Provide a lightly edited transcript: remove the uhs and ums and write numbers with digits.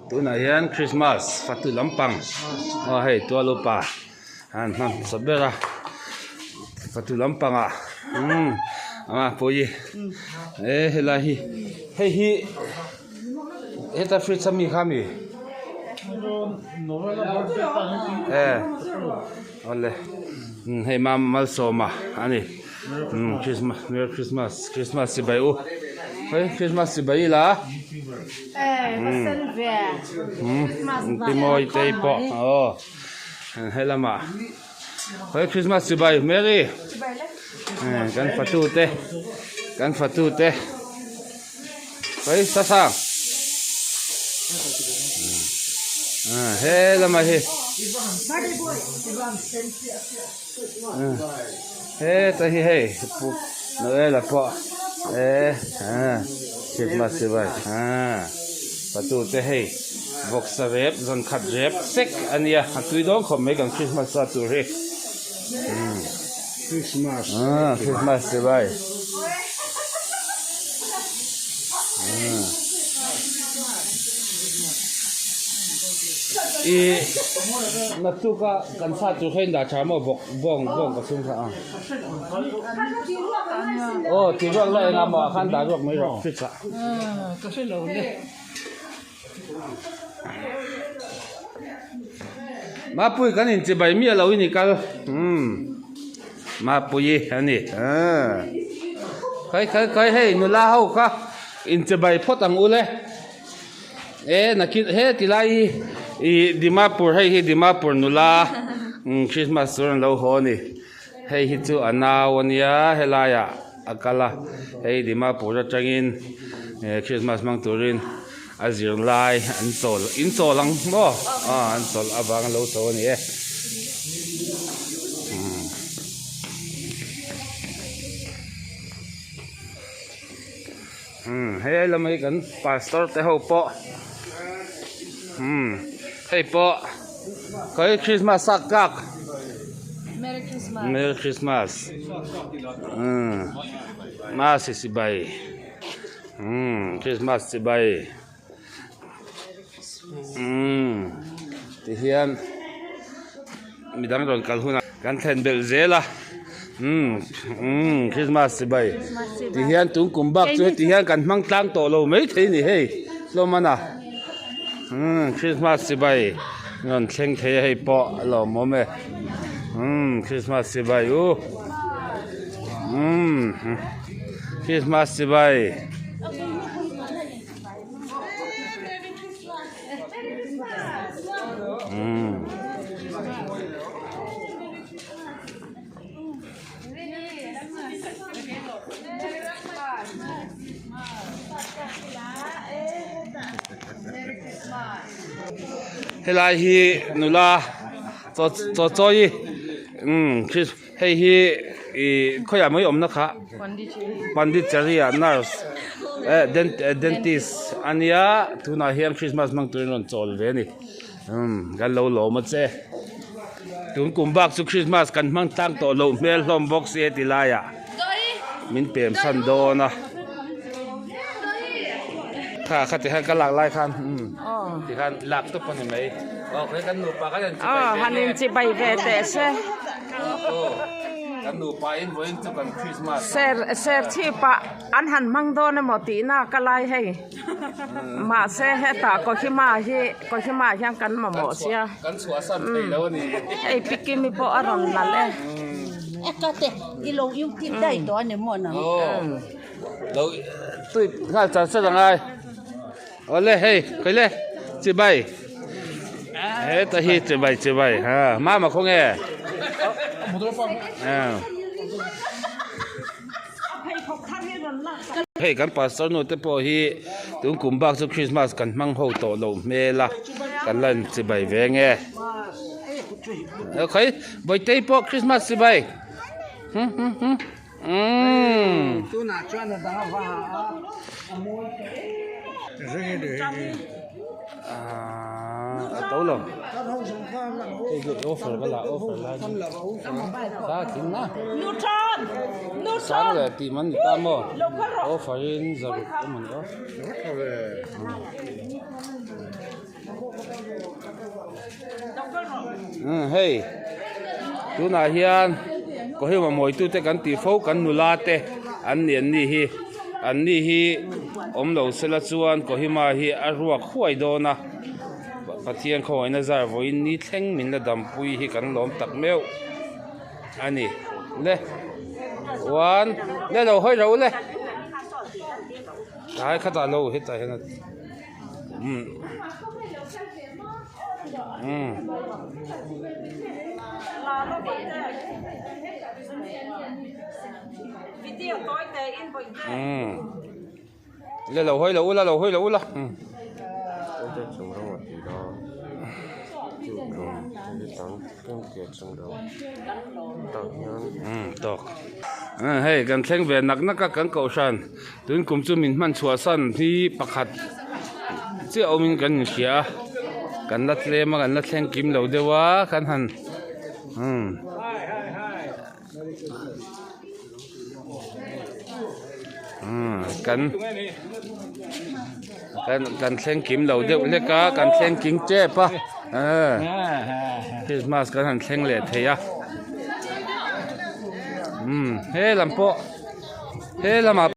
Tunah hian Christmas fatu lampang aw hei tual upa an hman hmasa ber a fatu lampangah umm a pawh hi e helai hi hei hi heta fridge ami kha ami e awle hei malsawma a ni. Christmas merry Christmas Christmas chibai u hei Christmas chibai ila ti mawi te pawh aw helamah hei Christmas chibai merry kan fatu te kan fatu te hei sasang he lamah hi. Heta hi hei pu Noel-a pawh eh Christmas chibai patu te hei vawksa rep zan khat rep sek a nia a tui dawn khawp mai kan Christmas sa tur hi Christmas Christmas chibai. I naktuk a kan fa tur kha in dah tha maw bawk bawng bawng ka chhung kha a aw ti ruak la engah maw ah khan dah ruak mai rawh fridge ah Mapui kan in chibai miah lo in i kal umm Mapui a ni khai khai khai hei nula ho kha in chibai phawt ang ule e nakin he tilai hi ih Dimapur hei hi Dimapur nula Christmas chu an lo haw a ni hei hi chu a nau a nia helaiah a kal a hei Dimapur atangin Christmas hmang turin a zir lai an chawl in chawl ang maw aw an chawlh avang a lo chho a ni e umm hei lamah hi kan pastor te ho pawh umm hei pawh khawi Christmas a kak Merry Christmas umm masi sipai. Umm Christmas chibai umm tihian midang rawn kal hunah kan thlen belh zel a umm umm Christmas chibai tihian tun kum bak chu heti hian kan hmang tlang tawh lo maithei a ni hei hlawm a na umm Christmas chibai rawn thleng thei a hei pawh a lawmawm e umm Christmas chibai u umm. Christmas chibai. Umm. Helai hi nula chaw chaw chawi umm Christ. Hei hi ih khawiah mai awmna kha Pondicherry ah nurse eh dentist a nia tunah hian Christmas hmang turin rawn chawl ve a ni umm kan lo lawm a che tun kum bak chu Christmas kan hmang tlang tawh loh hmel hlawm bawk si heti laiah min pem san dawn a kha kha ti khan ka lak lai khan umm ti khan lak tawp a ni mai aw khawi kan nupa kan aw han inchibai ve teh se. Ser serchhip ah an han hmang dawn emaw tihna ka lai hei mahse hetah Kohima hi Kohima ah hian kan mamawh sia hei Pikimi pawh a rawn la le. Awle hei khaile chibai heta hi chibai chibai ha mama khawnge hei kan pastor nu te pawh hi tun kum bak chu christmas kan hmang ho tawh loh hmel a kan la in chibai ve nge khawi bawitei pawh christmas chibai Umm. Ah, a to lo. Hei hi offer ka la offer lai ni. Sa tling na. Sang leh tih man ni ta maw. Offer in zaruk emaw ni aw. Umm hei tunah hian Kohima mawitute kan tih fo kan nula te an ni an ni hi an ni hi awm lo sela chuan Kohima hi a ruak huai dawn a Pathian khawngaihna zar vawiin ni thleng min la dampui hi kan lawm tak meuh a ni le one le lo hawi ro le tlai khatah lo hetah hian umm umm. Umm le lo hawi lo ula lo hawi lo ula umm. Umm tawk hei kan thleng ve nak nak a kan kohhran. Tun kum chu min hman chhuah san hi pakhat chiah awmin kan inhria a kan la tlem a kan la thleng kim lo deuh a kan han umm umm kan kan kan thleng kim lo deuh hlek a kan thleng kim tep a ah christmas kan han thleng leh thei a umm he lam pawh. He lamah.